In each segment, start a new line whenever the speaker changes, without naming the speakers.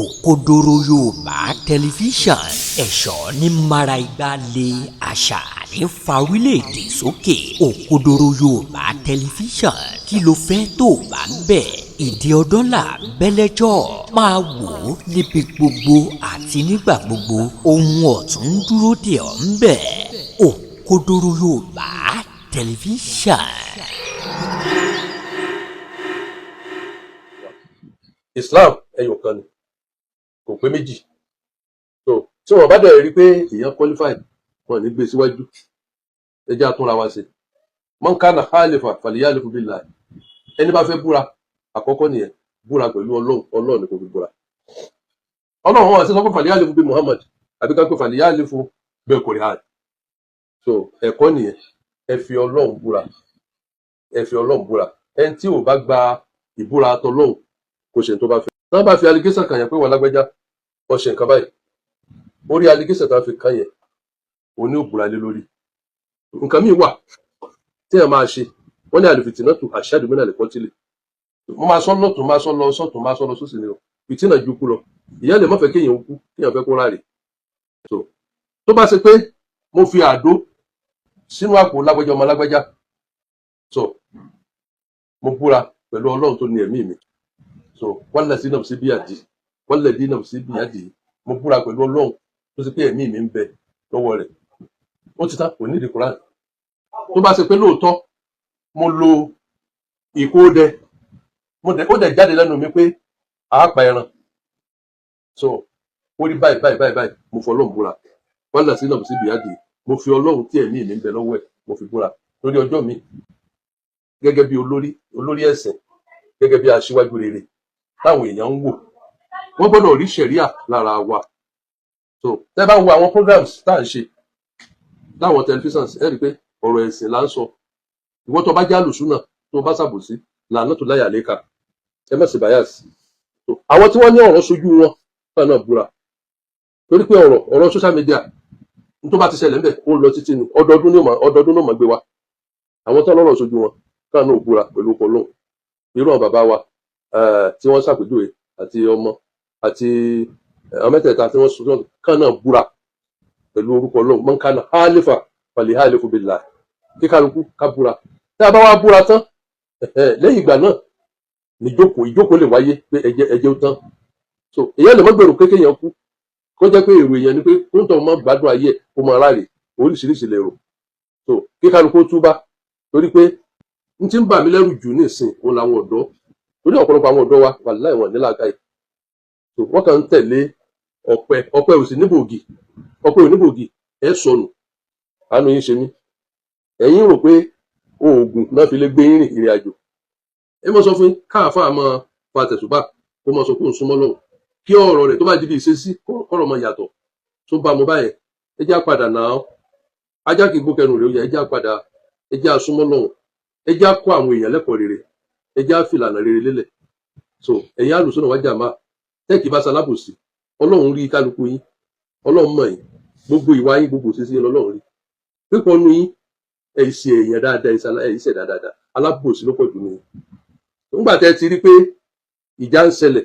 Òkodoro Yorùbá Tẹlifíṣàn, ẹ̀ṣọ́ ní mara igba lé, àṣà ní fa orílẹ̀-èdè sókè. Òkodoro Yorùbá Tẹlifíṣàn, kí ló fẹ́ tó bá ń bẹ̀? Ìdí ọdọ́là bẹ́lẹ́jọ́ máa wò ó níbi gbogbo àti nígbà gbogbo. Ohun ọ̀tún ń dúró dè ọ́ ń bẹ̀. Òkodoro Yorùbá Tẹlifíṣàn.
Islam ẹyọ kan ni, kò pé méjì. So tí wọn bá dẹ̀ rí i pé èèyàn qualify, wọn ní gbé síwájú. Ẹ jẹ́ àtúnra wa ṣe. Man kana halifa falyalif billah. Ẹni bá fẹ́ búra, àkọ́kọ́ nìyẹn, búra pẹ̀lú Ọlọ́run. Ọlọ́run ni kò fi búra. Ọlọ́run wọn àti sọ pé falyalif bí Muhammad àbí ká pé falyalif bẹ́ẹ̀ kò rí hàn. So ẹ̀kọ́ nìyẹn. Ẹ fi Ọlọ́run búra, ẹ fi Ọlọ́run búra. Ẹni tí ò bá gba ìbúra tọlọ́run, kò ṣe tó bá fẹ́. Tí wọ́n bá fi allegation kàn yẹn pé wọ́n lágbẹ́já, wọ́n ṣe nǹkan báyìí, orí allegation tí wọ́n fi kàn yẹn, òun ní ò búra lé lórí. Nǹkan míì wà tí ẹ máa ṣe, wọ́n ní al-fitnatu ashaddu minal qatl. Mo máa sọ lọ́tún, máa sọ lọ sọ́tún, máa sọ lọ sósì ni o. Fìtínà ju kú lọ. Ìyá lè má fẹ́ kéèyàn kú, kéèyàn fẹ́ kó ráre. So tó bá ṣe pé mo fi àdó sínú àpò lágbájá, ọmọ lágbájá, so mo búra pẹ̀lú Ọlọ́run tó ní ẹ̀mí mi, so wallazi nafsi biyadi, walladhi nafsi biyadi, mo búra pẹ̀lú Ọlọ́run tó ṣe pé ẹ̀mí mi ń bẹ lọ́wọ́ rẹ̀. Ó ti tán, kò ní ìdí Kùránì. Tó bá ṣe pé lóòótọ́ mo lo ìkódẹ, mo dẹ̀, ó dẹ̀ jáde lẹ́nu mi pé àá pa ẹran, so ó rí báyìí báyìí báyìí báyìí, mo fọ Ọlọ́run búra, wallazi nafsi biyadi, mo fi Ọlọ́run tí ẹ̀mí mi ń bẹ lọ́wọ́ ẹ̀, mo fi búra lórí ọjọ́ mi gẹ́gẹ́ bí olórí, olórí ẹ̀sìn, gẹ́gẹ́ bí aṣíwájú rere táwọn èèyàn ń wò. Wọ́n gbọ́dọ̀ rí ṣẹ̀ríà lára wa. So tẹ́ bá ń wo àwọn programs tá à ń ṣe láwọn tẹlifíṣàn, ẹ rí i pé ọ̀rọ̀ ẹ̀sìn là ń sọ. Ìwọ tó bá jẹ́ àlùsúnà, tó bá ṣàbòsí, làánà tó láyà léka, ẹ má ṣe bias. So àwọn tí wọ́n ní ọ̀rọ̀ sójú wọn náà náà búra, torí pé ọ̀rọ̀ social media ní, tó bá ti ṣẹlẹ̀ ńbẹ̀, ó ń lọ títí ni. Ọdọọdún ní ọdọọdún náà máa gbé wa. Àwọn tó lọ́rọ̀ sójú wọn káà náà búra pẹ̀lú ọkọ̀ lóhùn. Irú àwọn bàbá wa tí wọ́n ṣàpèjúwe àti ọmọ àti àwọn mẹ́tẹ̀ẹ̀ta tí wọ́n sọ, káà náà búra pẹ̀lú orúkọ Ọlọ́run. Man kana halifa falyahlifu billah. Kí kálukú ká búra. Tí a bá wá búra tán, lẹ́yìn ìgbà náà níjókòó, ìjókòó lè wáyé pé ẹjẹ ẹjẹ ó tán. So èèyàn lè mọ́ gbèrò pé kéèyàn kú, kó jẹ́ pé èrò èèyàn ni pé kó ń tọ́ mọ́ gbádùn ayé, kó mọ aráàlú oríṣiríṣi lè rò. So kí kálukú túbá, torí pé n ti ń bà mí lẹ́rù jù nísìn òun làwọn ọ̀dọ́, torí ọ̀pọ̀lọpọ̀ àwọn ọ̀dọ́ wa, wàláhì, wọn ní làákàyè. So wọ́n kàn ń tẹ̀lé ọ̀pẹ. Ọ̀pẹ ò sì níbògì, ọ̀pẹ ò níbògì. Ẹ̀ sọnù. Àánú yín ṣe mí. Ẹ̀yin rò pé oògùn náà fi lè gbé yín rìn ìrìn àjò. Ẹ mọ sọ fún yín káàfáà máa fa tẹ̀sùbà, kó máa sọ pé òun súnmọ́ lọ́hùn, kí ọ̀rọ̀ rẹ̀ tó bá di bí ìṣesí kọ́rọ̀ máa yàtọ̀ tó bá mo báyẹn. Ẹ jẹ́ àpadà náà. Ajá kì í gbókẹnu rẹ̀ ó yẹ. Ẹ jẹ́ àpadà, ẹ jẹ́ àsúnmọ́ lọ́hùn, ẹ jẹ́ àkọ́ àwọn èèyàn lẹ́kọ̀ọ́ rere, ẹ jẹ́ àfìlànà rere lélẹ̀. So ẹ̀yin àlùsọ̀nà wájà máa tẹ́ẹ̀kì bá ṣalábòsí, Ọlọ́run rí kálukú yín, Ọlọ́run mọ̀ yín. Gbogbo ìwà yín, gbogbo òṣìṣẹ́ yín lọ́lọ́run rí. Pípọ̀ nu yín, ẹ̀ ṣe èèyàn dáadáa, ẹ̀ ṣe dáadáa, alábòsí ló pọ̀ jù ní. Nígbà tẹ́ ti rí pé ìjà ń ṣẹlẹ̀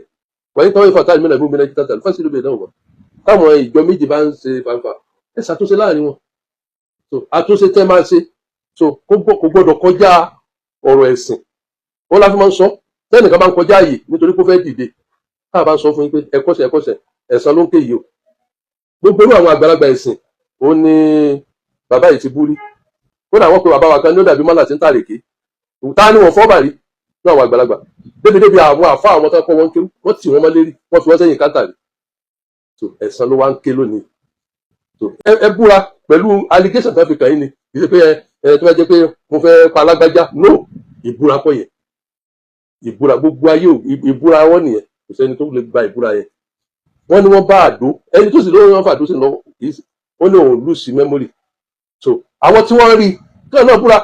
wáyé, táwọn ìfàtà ìmìnà ìbúmi náà tàtà fásitì ló bẹ̀rẹ̀ náà wọ̀, táwọn ìjọ méjì bá ń ṣe fanfa, ẹ ṣàtúnṣe láàrin wọn. So àtúnṣe tẹ́ máa ṣe, so kò gbọ́dọ̀ kọjá ọ̀rọ̀ ẹ̀sìn. Wọn la fi máa ń sọ, tẹ́nìkan bá ń kọjá àyè nítorí pé ó fẹ́ dìde, káà bá ń sọ fún yín pé ẹ̀kọ́ṣẹ̀ ẹ̀kọ́ṣẹ̀, ẹ̀san ló ń ké yìí o. Gbogbo irú àwọn àgbàlagbà ẹ̀sìn, ó ní bàbá yìí ti bú rí. Kódà wọ́n pe bàbá wa kan ní ó dàbí mọ́là tí ń tàrèké. Ta ni wọ́n fọ́ bàrí ní àwọn àgbàlagbà débi-débi? Àwọn àfa, àwọn tó kọ́ wọn kéwú, wọ́n tì wọ́n mọ́ lérí, wọ́n fi wọ́n sẹ́yìn káńtà rí. So ẹ̀san ló wá ń ké lónìí. So ẹ búra pẹ̀lú allegation tó fi kàn yín ni. Kì í ṣe pé ẹ tó bá jẹ́ pé mo fẹ́ pa alágbájá. No, ìbúra kọ́ yẹn. Ìbúra gbogbo ayé, ìbúra wọn nìyẹn. Kò sẹ́ni tó lè gba ìbúra yẹn. Wọ́n ní wọ́n bá àdó, ẹni tó sì lóyún wọn fà àdó sí lọ́wọ́, kì í ó ní òun lose memory. So àwọn tí wọ́n rí kí náà búra.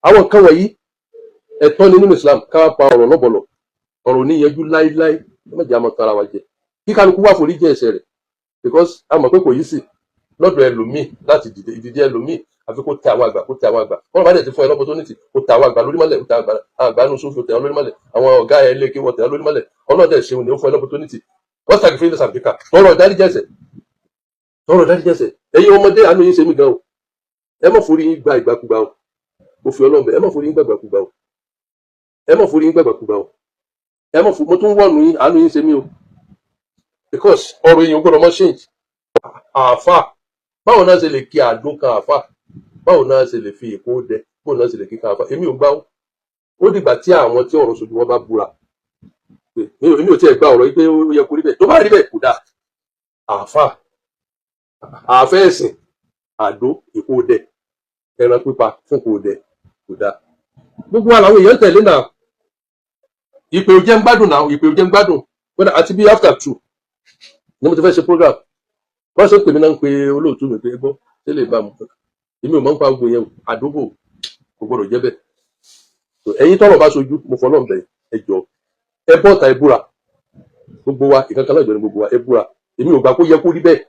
Àwọn nǹkan wọ̀nyí, ẹ̀tọ́ ni nínú Islam. Ká pa ọ̀rọ̀ lọ́bọ̀lọ̀, ọ̀rọ̀ níyanjú láíláí. Ẹ má jẹ́ àmọ́ tara wa jẹ. Kí kálukú wá forí jẹ ẹ̀ṣẹ̀ rẹ̀, because a mọ̀ pé kò yí sí lọ́dọ̀ ẹlòmíì láti dìde. Ìdíje ẹlòmíì, àfi kó tẹ àwọn àgbà, kó tẹ àwọn àgbà. Wọ́n bá dẹ̀ ti fún ẹ l'opportunity kó tẹ àwọn àgbà lórí mọ́lẹ̀, kó tẹ àwọn àgbà nù sófin, tẹ wọn lórí mọ́lẹ̀, àwọn ọ̀gá ẹ lé kí wọ́n tẹ wọn lórí mọ́lẹ̀. Ọlọ́dẹ ṣeun ni ó fún ẹ l'opportunity. Wọ́n sàkífì ní sàbíkà, tọrọ ìdáríjẹsẹ̀, tọrọ ìdáríjẹsẹ̀. Ẹ̀yin ọmọdé, àánú yín ṣe mí gan o. Ẹ má forí yín gba ìgbàkúgbà o. Mo fi Ọlọ́run bẹ̀, ẹ má forí yín gba ìgbàkúgbà o. Ẹ má forí yín gba ìgbàkúgbà o. Ẹ má fo. Mo tún wọ̀nù yín, àánú yín ṣe mí o, because ọ̀rọ̀ èèyàn gbọ́dọ̀ mọ́ change. Àáfà, báwo náà ṣe lè kí àdó kan àáfà? Báwo náà ṣe lè fi èkó dẹ? Báwo náà ṣe lè kíkan àáfà? Èmi ò gbà ó. Ó dìgbà tí àwọn tí ọ̀rọ̀ sojú wọn bá búra. Èmi ò tiẹ̀ gba ọ̀rọ̀ yìí pé ó yẹ kó rí bẹ́ẹ̀. Tó bá rí bẹ́ẹ̀, kò dáa. Àáfà, àáfẹ́ ẹ̀sìn, àdó, èkó dẹ, ẹran pípa fún kò dẹ, kò dáa. Gbogbo wa làwọn èèyàn tẹ̀lé náà. Ìpè ò jẹ́ ń gbádùn náà, ìpè ò jẹ́ ń gbádùn. Kódà àti bí after 2 ni mo ti fẹ́ ṣe program, wọ́n ṣe ń pè mí náà, ń pe olóòtú mi pé ẹ gbọ́, ṣé lè bá mu? Èmi ò mọ̀ ń pa gbogbo yẹn o. Àdógò kò gbọdọ̀ jẹ́ bẹ́ẹ̀. So, ẹ̀yin tọ́rọ̀ bá sojú, mo fọlọ́run bẹ̀, ẹ jọ, ẹ bọ́ta, ẹ búra. Gbogbo wa, ìkankan náà jọ ni gbogbo wa. Ẹ búra. Èmi ò gbà kó yẹ kó rí bẹ́ẹ̀.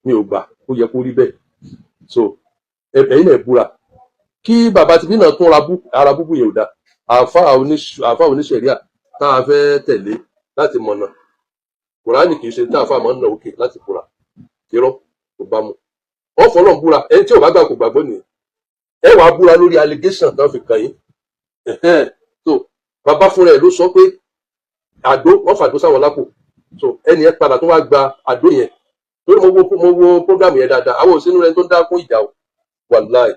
Mi ò gbà kó yẹ kó rí bẹ́ẹ̀. So ẹ̀yin náà, ẹ búra kí bàbá tibí náà tún ara búbú yẹn ò dáa. Àáfà oníṣẹ̀ríà tá a fẹ́ tẹ̀lé láti mọ̀nà, Kùránì kì í ṣe tá àáfà máa ń nà òkè láti búra. Irọ́, kò bá mu. Wọ́n fọlọ́n búra. Ẹni tí ò bá gbà kò gbàgbọ́ nìyẹn. Ẹ wàá búra lórí allegation tán fi kàn yín. So bàbá fúnra ẹ̀ ló sọ pé àdó, wọ́n fàdó sáwọn lápò. So ẹni yẹn padà tó wá gba àdó yẹn, torí mo wo program yẹn dáadáa. Àwọn òsínú rẹ tó ń dá kún ìjà o. Wàláì,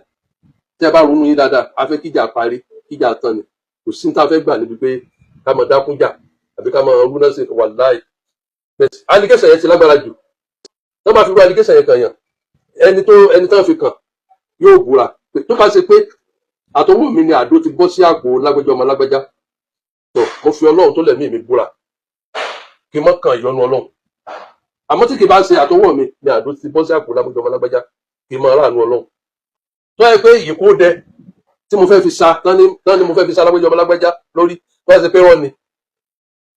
tẹ́ ẹ bá ronú yín dáadáa, a fẹ́ kíjà parí, kíjà tán ni. Kò sí ní tá a fẹ́ gbà níbi pé ká máa dákún jà àbí ká máa rúná sí. Wàláì, allegation yẹn ti lágbára jù. Tó bá fi rú allegation yẹn kàn yàn, ẹni tó fi kàn yóò búra pé tó bá ṣe pé àtọwọ́ mi ni àdó ti bọ́ sí àpò lágbẹjọ ọmọ lágbẹjá tó, mo fi Ọlọ́run tó lẹ̀mí mi búra kí n má kàn ìyọnu Ọlọ́run. Àmọ́ tí kì bá ṣe àtọwọ́ mi ni àdó ti bọ́ sí àpò lágbẹjọ ọmọ lágbẹjá, kí n máa ráàánú Ọlọ́run. Tó yẹ pé ìkó dẹ tí mo fẹ́ fi sa tán ni mo fẹ́ fi sa lágbẹjọ ọmọ lágbẹjá lórí, tó yẹ pé wọ́n ni,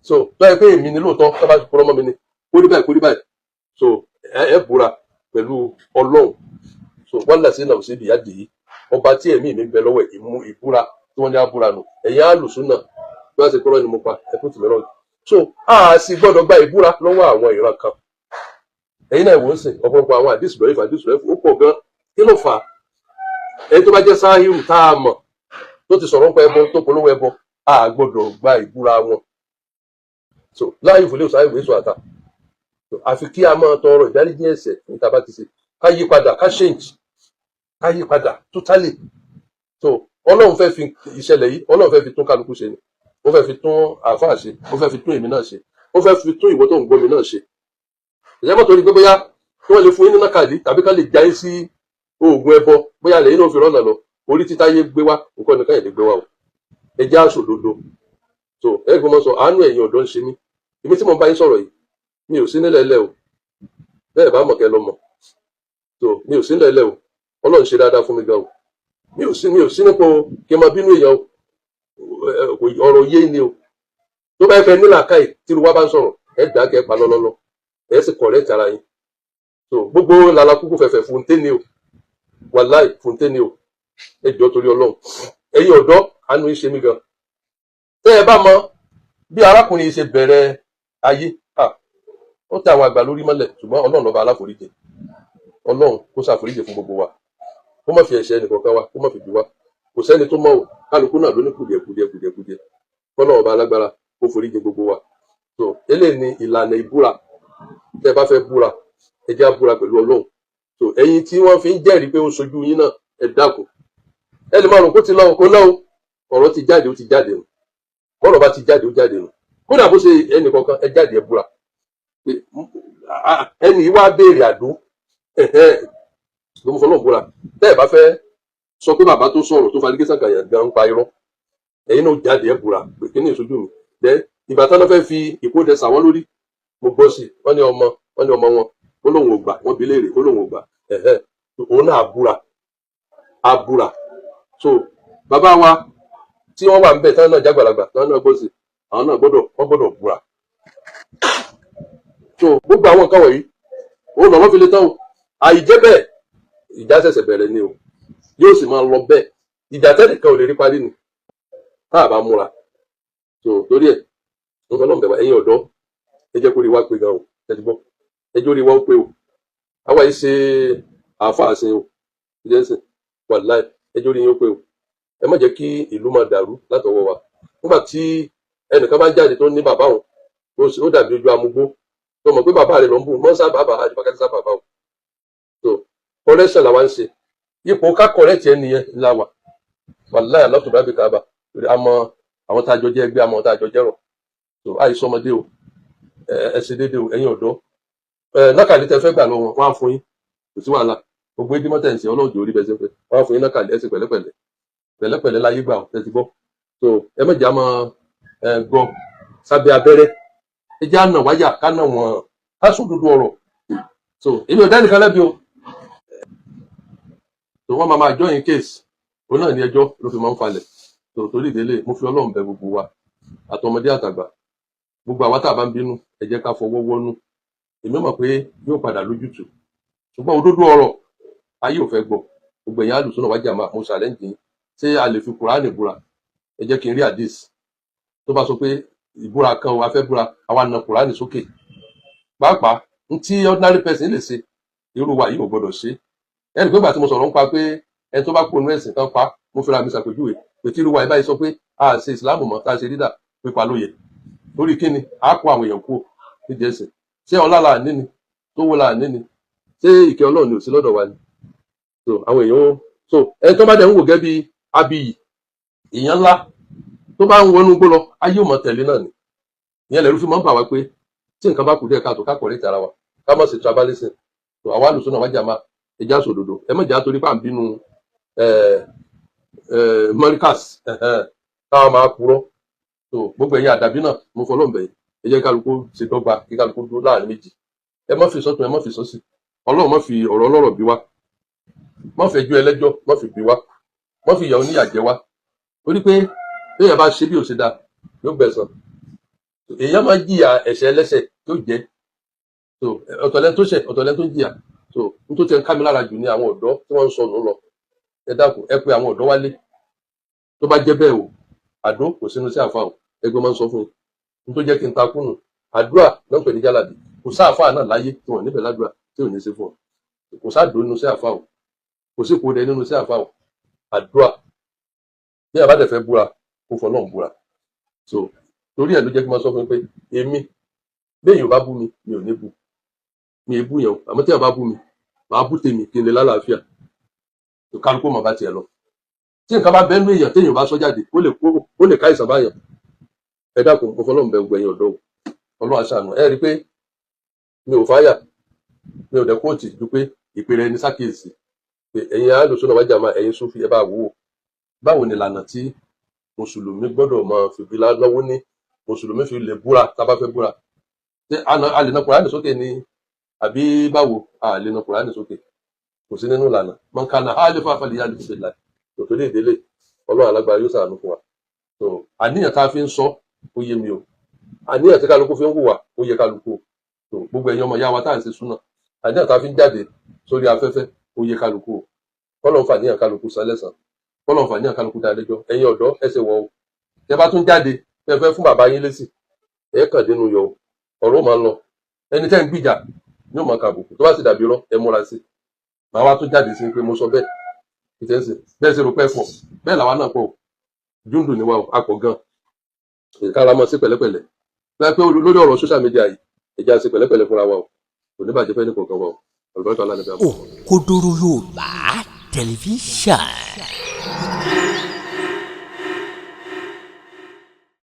so tó yẹ pé èmi ni lóòótọ́, tó bá fi purọ́ mọ́ mi ni, kó rí báyìí, kó rí báyìí. So ẹ búra pẹ̀lú Ọlọ́run. So wọ́n là sí náà sí ìyá dìí ọba tí ẹ̀mí mi ń bẹ lọ́wọ́ ẹ̀, ìmú ìbúra tí wọ́n ní abúra nù. Ẹ̀yin alùsùn náà, bí wọ́n ṣe kúrọ́ ni mo pa, ẹ̀kú tìmí lọ́wọ́. So a sì gbọ́dọ̀ gba ìbúra lọ́wọ́ àwọn ìran kan. Ẹ̀yin náà wò ń sìn, ọ̀pọ̀lọpọ̀ àwọn àdìsí lọ́yìnfà, àdìsí lọ́yìnfà ó pọ̀ gan. Kí ló fà á? Ẹni tó bá jẹ́ sáhírù tá a mọ̀ tó ti sọ̀rọ̀ nípa ẹbọ, tó polówó ẹbọ, a gbọ́dọ̀ gba ìbúra wọn. So láàyè fòlẹ́ sáhírù èso àtà. Àfi kí a máa tọrọ ìdáríjì ẹ̀ṣẹ̀ níta bá ti ṣe, ká yí padà, ká change, ká yí padà totally. So Ọlọ́run fẹ́ fi ìṣẹ̀lẹ̀ yìí, Ọlọ́run fẹ́ fi tún kálukú ṣe ni. Ó fẹ́ fi tún àáfàá ṣe, ó fẹ́ fi tún èmi náà ṣe, ó fẹ́ fi tún ìwọ tó ń gbọ́ mi náà ṣe. Ìyẹn mọ́tò rí pé bóyá kí wọ́n lè fún yín ní nákàlí tàbí ká lè já yín sí oògùn ẹbọ, bóyá lẹ́yìn náà fi rọ́nà lọ. Orí títa yé gbé wá nǹkan nìkan yẹn lè gbé wá o. Ẹ já sòdodo. So ẹ gbọ́n mọ́ sọ, àánú ẹ̀yin ọ̀dọ́ ń ṣe mí. Èmi tí mo bá yín sọ̀rọ̀ yìí, mi ò sí nílẹ̀ ẹlẹ́ o. Bẹ́ẹ̀ bá mọ̀ kẹ́ lọ mọ̀. So mi ò sí nílẹ̀ ẹlẹ́ o. Ọlọ́run ṣe dáadáa fún mi gan o. Mi ò sí nípò kí n máa bínú èèyàn o. Ọ̀rọ̀ yé ni o. Tó bá fẹ́ nílà káì tí irú wa bá ń sọ̀rọ̀, ẹ dà kẹ́ pa lọ́lọ́lọ́, ẹ sì correct ara yín. So gbogbo làlà kúkú fẹ̀fẹ̀ fúnté ni o. Wàláì, fúnté ni o. Ẹ jọ, torí Ọlọ́run, ẹ̀yin ọ̀dọ́, àánú yín ṣe mí gan. Tẹ́ ẹ bá mọ bí arákùnrin yìí ṣe bẹ̀rẹ̀ ayé, ó tẹ àwọn àgbà lórí mọ́lẹ̀. Ṣùgbọ́n Ọlọ́run lọ́ba aláforíjì. Ọlọ́run kó ṣàforíjì fún gbogbo wa, kó má fi ẹ̀ṣẹ̀ ẹnìkọ̀ọ̀kan wa, kó má fi bí wa. Kò sẹ́ni tó mọ̀ o. Kálukú náà ló ní kùdìẹ̀ kùdìẹ̀ kùdìẹ̀ kùdìẹ̀. Kọ́lọ́run ọba alágbára kó foríjì gbogbo wa. So eléyìí ni ìlànà ìbúra. Tẹ́ ẹ bá fẹ́ búra, ẹ jẹ́ á búra pẹ̀lú Ọlọ́run. So ẹ̀yin tí wọ́n fi ń jẹ́rìí pé ó ṣojú yín náà, ẹ dákun. Ẹ lè máa rò kó ti lọ, kó lọ o. Ọ̀rọ̀ ti jáde, ó ti jáde nù. Bọ́rọ̀ bá ti jáde, ó jáde nù. Kódà bó ṣe ẹnì kọ̀ọ̀kan, ẹ jáde, ẹ búra pé ẹnì yìí wá béèrè àdó ló mú fọlọ́n búra. Tẹ́ ẹ bá fẹ́ sọ pé bàbá tó sọ̀rọ̀ tó faligé sàkàyà gan ń pa irọ́, ẹ̀yin náà jáde, ẹ búra pé kí ní ìṣojú mi dẹ́. Ìgbà tán náà fẹ́ fi ìkódẹ sàwọn lórí, mo gbọ́ sí i. Wọ́n ní ọmọ wọn, ó lóun ò gbà. Wọ́n bi léèrè, ó lóun ò gbà. Òun náà búra, á búra. So bàbá wa tí wọ́n wà ń bẹ̀ tán náà jágbàlagbà tán náà gbọ́ sí i, àwọn náà gbọ́dọ̀, wọ́n gbọ́dọ̀ búra. So gbogbo àwọn nǹkan wọ̀nyí, ó lọ́wọ́ fi lè tán o. Àìjẹ́ bẹ́ẹ̀, ìjà ṣẹ̀ṣẹ̀ bẹ̀rẹ̀ ni o, yóò sì máa lọ bẹ́ẹ̀. Ìjà tẹ́nìkan ò lè rí parí ni tá a bá múra. So torí ẹ̀, nǹkan náà bẹ̀rẹ̀. Ẹ̀yin ọ̀dọ́, Ẹ jẹ́ kó rí wa pé gan o. Ẹ ti gbọ́, ẹ jẹ́ ó rí wa ó pé o. Àwa yìí ṣe àáfàá ṣe o. Ẹ jẹ́ sìn, wàláì, ẹ jẹ́ ó rí yín ó pé o. Ẹ má jẹ́ kí ìlú máa dàrú látọwọ́ wa. Nígbà tí ẹnìkan bá ń jáde tó ní bàbá òun, ó dàbí ojú amugbó tó mọ̀ pé bàbá rẹ̀ ló ń bù mọ́ sábà bàbá àdìbàkàtì sábà bàbá o. So correction làwa ń ṣe, ipò ká correct ẹ nìyẹn la wà. Wàláì, alọ́tò bá bí kábà torí àmọ́ àwọn tá a jọ jẹ́ ẹgbẹ́, àmọ́ tá a jọ jẹ́rọ̀. So àìsàn ọmọdé o, ẹ ṣe déédéé o. Ẹ̀yin ọ̀dọ́ ẹ nákàlí tẹ fẹ́ gbà lọ wọn, wọn á fún yín, kò sí wàhálà. Gbogbo ẹbí mọ́tẹ̀ ń ṣe ọlọ́run jò orí bẹ́ẹ̀ ṣe fẹ́, wọn á fún yín nákàlí. Ẹ ṣe pẹ̀lẹ́pẹ̀lẹ́, pẹ̀lẹ́pẹ̀lẹ́ láyé gbà ẹ ti gbọ́. So ẹ má jẹ́ àmọ́ ẹ gbọ́ sábẹ́ abẹ́rẹ́, ẹ jẹ́ àna wáyà ká nà wọ́n, ká sọ òdodo ọ̀rọ̀. So èmi ò dá nìkan lẹ́bi o. So wọ́n máa join case, òun náà ní ẹjọ́ ló fi máa ń falẹ̀. So torí ìdílé, mo fi Ọlọ́run bẹ̀ gbogbo wa, àtọmọdé àtàgbà, gbogbo àwa tá a bá ń bínú, ẹ jẹ́ ká fọwọ́ wọ́nú. Èmi mọ̀ pé yóò padà lójútùú, ṣùgbọ́n òdodo ọ̀rọ̀ ayé ò fẹ́ gbọ́. Gbogbo ẹ̀yin alùsùn wájà máa mo challenge yín. Ṣé a lè fi Kùránì búra? Ẹ jẹ́ kí n rí hadith tó bá sọ pé ìbúra kan o, a fẹ́ búra, àwa na Kùránì sókè. Pàápàá n tí ordinary person lè ṣe, irú wa yìí ò gbọdọ̀ ṣe. Ẹnì pé ìgbà tí mo sọ̀rọ̀ nípa pé ẹni tó bá kó inú ẹ̀sìn kan pa, mo fẹ́ra mi ṣàpèjúwe pé tí irú wa yìí báyìí sọ pé a ṣe ìsìlámù mọ́ tá a ṣe dídà pípa ló yẹ, lórí kíni a kó àwọn èèyàn kú nídìí ẹ̀sìn? Ṣé ọlá là ní ni tó wó là ní ni? Ṣé ìkẹ́ Ọlọ́run ni ò sí lọ́dọ̀ wa ni? So àwọn èèyàn ó so ẹni tó bá dẹ̀ ń wò gẹ́gẹ́ bí abiyì èèyàn ńlá tó bá ń wọnú gbó lọ, ayé ò mọ̀ tẹ̀lé náà ni. Ìyẹn lẹ́rú fi máa ń bà wá pé tí nǹkan bá kù díẹ̀ káàtó, ká correct ara wa, ká má ṣe tribalism. So àwa lùsùn náà wájà máa ẹja sòdodo. Ẹ má jà torí pà ń bínú Mọ́ríkàs káwọn máa purọ́. So gbogbo ẹ̀yin àdàbí náà, mo fọlọ́ọ̀ bẹ̀ yín, ẹ jẹ́ kálukú ṣe dọ́gba, kí kálukú dúró láàrin méjì. Ẹ má fi sọ́tún, ẹ má fi sọ́sì. Ọlọ́run má fi ọ̀rọ̀ ọlọ́rọ̀ bí wá, má fẹ́ ju ẹlẹ́jọ́, má fi bí wá, má fi ìyà oníyà jẹ wá, torí pé béèyàn bá ṣe bí ò ṣe dáa, yóò gbẹ̀san. Èèyàn máa jìyà ẹ̀ṣẹ̀ ẹlẹ́ṣẹ̀ tó jẹ́. So ọ̀tọ̀lẹ́ tó ṣẹ̀, ọ̀tọ̀lẹ́ tó ń jìyà. So n tó ti ń ká mi lára jù ní àwọn ọ̀dọ́ tí wọ́n ń sọnù lọ. Ẹ dákun, ẹ pe àwọn ọ̀dọ́ wálé. Tó bá jẹ́ bẹ́ẹ̀ o, àdó kò sínú sí àfa o. Ẹgbẹ́ máa ń sọ fún yín n tó jẹ́ kí n takú nù. Àdúrà náà ń pè ní jálàbí. Kò sáàfà náà láyé tí wọ́n níbẹ̀ ládùúrà tí ò ní ṣe fún ọ. Kò sáàdó nínú sí àfa o, kò sí kò dẹ nínú sí àfa o. Àdúrà bí àbá dẹ̀ fẹ́ búra, kó fọlọ́run búra. So torí ẹ̀ ló jẹ́ kí n máa sọ fún yín pé èmi, béèyàn ò bá bú mi, mi ò ní bú, mi ì bú yẹn o. Àmọ́ tí èèyàn bá bú mi, màá bú tèmi kí n lè lálàáfíà. Tó kálukú mọ̀ bá tiẹ̀ lọ. Tí nǹkan bá bẹ́ẹ̀ nú èèyàn, téèyàn bá sọ jáde, ó lè kó, ó lè ká ìsàn báyàn. Ẹ dákun, mo fọlọ́run bẹ̀ gbogbo ẹ̀yin ọ̀dọ́ o. Ọlọ́run aṣàánú. Ẹ rí i pé mi ò fáyà, mi ò dẹ̀ kóòtù ju pé ìpèrè ẹni sákìyèsí pé ẹ̀yin alùsùn náà wájà máa, ẹ̀yin súnfì, ẹ bá wò ó. Báwo ni ìlànà tí mùsùlùmí gbọ́dọ̀ máa fi bí lọ́wọ́ ní mùsùlùmí fi lè búra? Tá a bá fẹ́ búra, ṣé a lè na Kùránì sókè ni àbí báwo? A lè na Kùránì sókè, kò sí nínú ìlànà. Man kana halifa falyahlif billah. Tòtò ní ìdílé, Ọlọ́run alágbára yóò ṣàánú fún wa. So àníyàn tá a fi ń sọ, ó yé mi o. Àníyàn tí kálukú fi ń hùwà, ó yé kálukú o. So gbogbo ẹ̀yin ọmọ ìyá wa tá à ń ṣe súnà, àníyàn tá a fi ń jáde sórí afẹ́fẹ́, ó yé kálukú o. Kọ́lọ̀ ń fà níyàn kálukú san lẹ́sàn, kọ́lọ̀ ń fà níyàn kálukú dá lẹ́jọ́. Ẹ̀yin ọ̀dọ́, ẹsẹ̀ wọ̀ o. Tẹ bá tún jáde, tẹ fẹ́ fún bàbá yín lésì, ẹ kàn dénú yọ o. Ọ̀rọ̀ ó máa ń lọ, ẹni tẹ́ ń gbìjà yóò máa kàbùkù. Tó bá sì dàbí irọ́, ẹ múra sí i. Màá wá tún jáde sí pé mo sọ bẹ́ẹ̀ ìtẹ́sí bẹ́ẹ̀ ṣe rò pé pọ̀ bẹ́ẹ̀ làwa náà pọ̀ o. Júndù ni wa o, a pọ̀ gan. Ìkára mọ́ sí pẹ̀lẹ́pẹ̀lẹ́ bẹ́ẹ̀ pé lórí ọ̀rọ̀ social media yìí, ẹ jẹ́ á ṣe pẹ̀lẹ́pẹ̀lẹ́ fúnra wa o. Kò ní bàjẹ́ fẹ́ ní kọ̀ọ̀kan wa o. Àlùbáríkà ọlá níbi àbọ̀.
Òkodoro Yorùbá Tẹlifíṣàn.